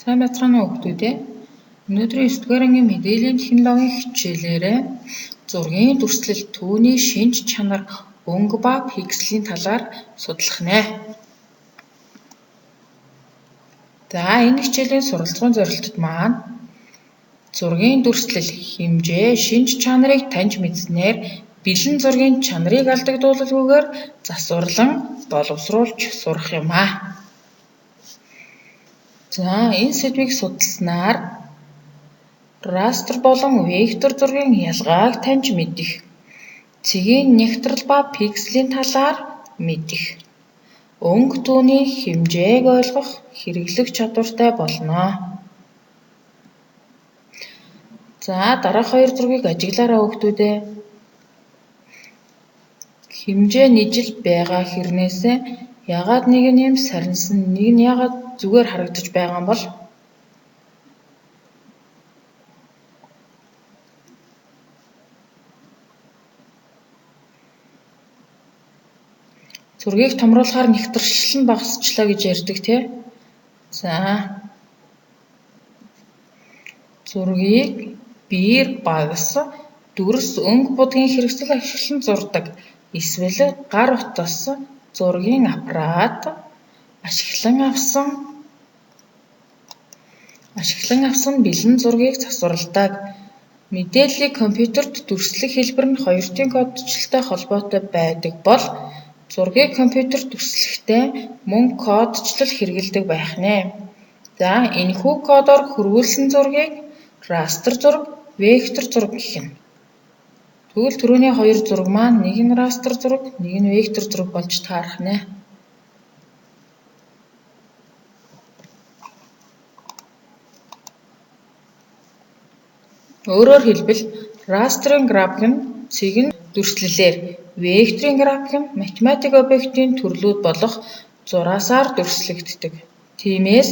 Сайн байцгаана уу хүүхдүүд ээ. Өнөөдрийн 9 дугаар ангийн мэдээллийн технологийн хичээлээрээ зургийн дүрслэл, түүний шинж чанар, өнгө ба пикселийн талаар судлах нэ. За, энэ хичээлийн суралцгын зорилтод маань зургийн дүрслэл, хэмжээ, шинж чанарыг таньж мэдсэнээр бэлэн зургийн чанарыг алдагдуулалгүйгээр засварлан боловсруулж сурах юм аа. За, энэ сэдвийг судалснаар растр болон вектор зургийн ялгааг таньж мэдэх, цэгийн нягтрал ба пикселийн талаар мэдэх, өнгө түүний хэмжээг ойлгох, хэрэглэх чадвартай болно. За, дараах хоёр зургийг ажиглаарай хүүхдүүд ээ. Хэмжээ нийжил байгаа хэрнээсээ яагаад нэг нь юм сарнисан, нэг нь яагаад зүгээр харагдаж байгаа юм бол? Зургийг томруулахаар нягтрал нь багасчлаа гэж ярьдаг тий. За, зургийг биер багас дүрс өнгө будгийн хэрэгсэл ашиглан зурдаг. Эсвэл гар утас, зургийн аппарат ашиглан авсан бэлэн зургийг засварладаг. Мэдээллийг компьютерт дүрслэх хэлбэр нь хоёртын кодчлолтой холбоотой байдаг бол зургийг компьютерт дүрслэхдээ мөн кодчлол хэрэглэдэг байх нь. За, энэхүү кодоор хөрвүүлсэн зургийг растр зураг, вектор зураг гэх нь. Тэгвэл түрүүний хоёр зураг маань нэг нь растр зураг, нэг нь вектор зураг болж таарах нь. Өөрөөр хэлбэл, растрын график нь цэгэн дүрслэлээр, векторын график нь математик объектын төрлүүд болох зураасаар дүрслэгддэг. Тиймээс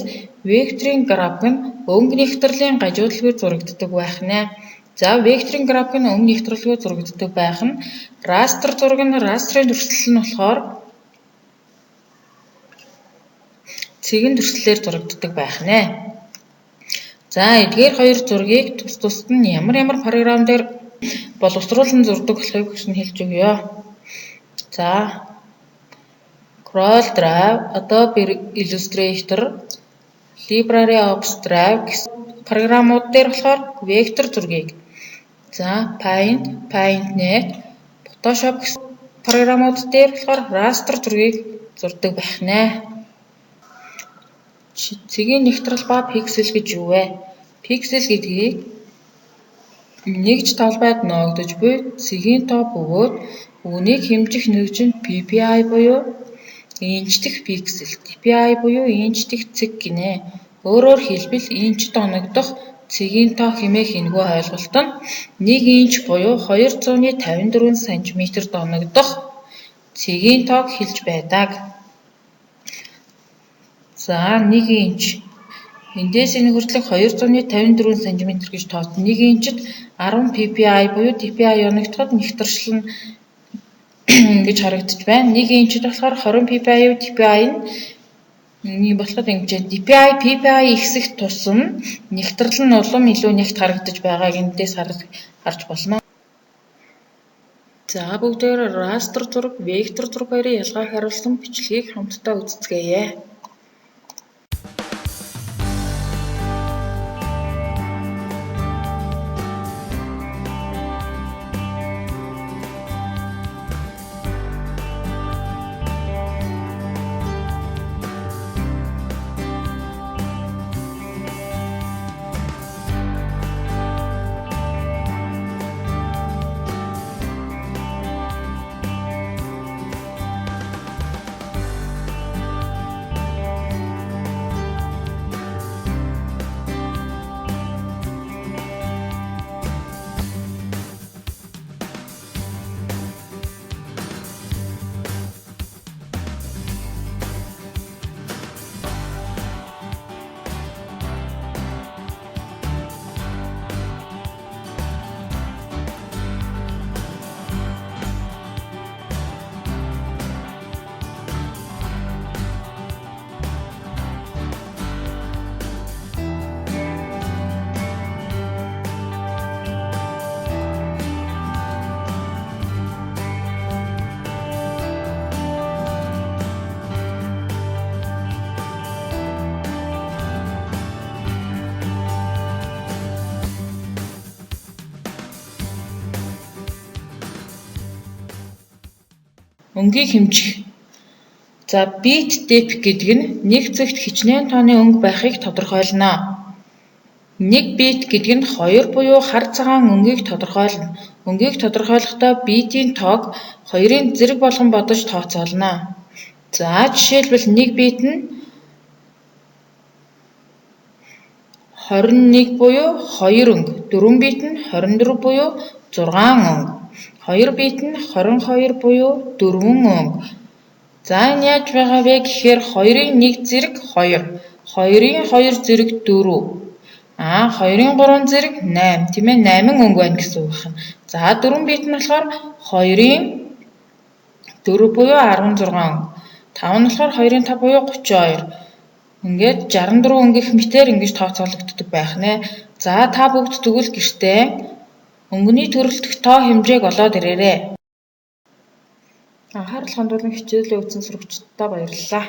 векторын график нь өнгө нягтралын гажуудалгүй зурагддаг байх нь. За, векторын график нь өнгө нягтралгүй зурагддаг байх нь, растр зураг нь растрын дүрслэл нь болохоор цэгэн дүрслэлээр зурагддаг байх нь. За, эдгээр хоёр зургийг тус тусад нь ямар ямар програм дээр боловсруулан зурдаг болохыг багш нь хэлж өгье. За, Corel Draw, Adobe Illustrator, LibreOffice Draw гэсэн програмууд дээр болохоор вектор зургийг, за, Paint, PaintNet, Photoshop гэсэн програмууд дээр болохоор растр зургийг зурдаг байх нь. Цэгийн нягтрал ба пиксел гэж юу вэ? Пиксел гэдгийг нэгж талбайд ноогдож буй цэгийн тоо бөгөөд үүнийг хэмжих нэгж нь PPI буюу инч дэх пиксел, DPI буюу инч дэх цэг гинэ. Өөрөөр хэлбэл, инчид оногдох цэгийн тоо хэмээх энэхүү ойлголт нь 1 инч буюу 254 сантиметрт оногдох цэгийн тоог хэлж байдаг. За, 1 инч. Эндээс энэ хүртэлх 254 см гэж тооцсон. 1 инчид 10 ppi буюу dpi оногдоход нягтрал нь ингэж харагдаж байна. 1 инчид болохоор 20 ppi dpi нь болоход ингэж dpi ppi ихсэх тусам нягтрал нь улам илүү нягт харагдаж байгааг эндээс харж болно. За, бүгдээр растр зураг, вектор зураг хоёрын ялгааг харуулсан бичлэгийг хамтдаа үзэцгээе. Өнгийг хэмжих. За, bit depth гэдэг нь нэг цэгт хичнээн тооны өнгө байхыг тодорхойлно. 1 бит гэдэг нь 2 буюу хар цагаан өнгийг тодорхойлно. Өнгийг тодорхойлохдоо битийн тоог 2-ын зэрэг болгон бодож тооцоолно. За, жишээлбэл, 1 бит нь 21 буюу 2 өнгө, 4 бит нь 24 буюу 6 өнгө, 2 бит нь 22 буюу 4 өнгө. За, энэ яаж байгаа вэ гэхээр 2-ын 1 зэрэг 2, 2-ын 2 зэрэг 4, 2-ын 3 зэрэг 8, тийм ээ, 8 өнгө байна гэсэн үг байна. За, 4 бит нь болохоор 2-ын 4 буюу 16 өнгө. 5 нь болохоор 2-ын 5 буюу 32. Ингээд 64 өнгөх мэтээр ингэж тооцоологддог байх нэ. За, та бүгд тэгвэл гэртээ өнгөний төрөлдөх тоо хэмжээг олоод ирээрэй. Анхаарал хандуулан хичээлээ үзсэн сурагчдаа баярлалаа.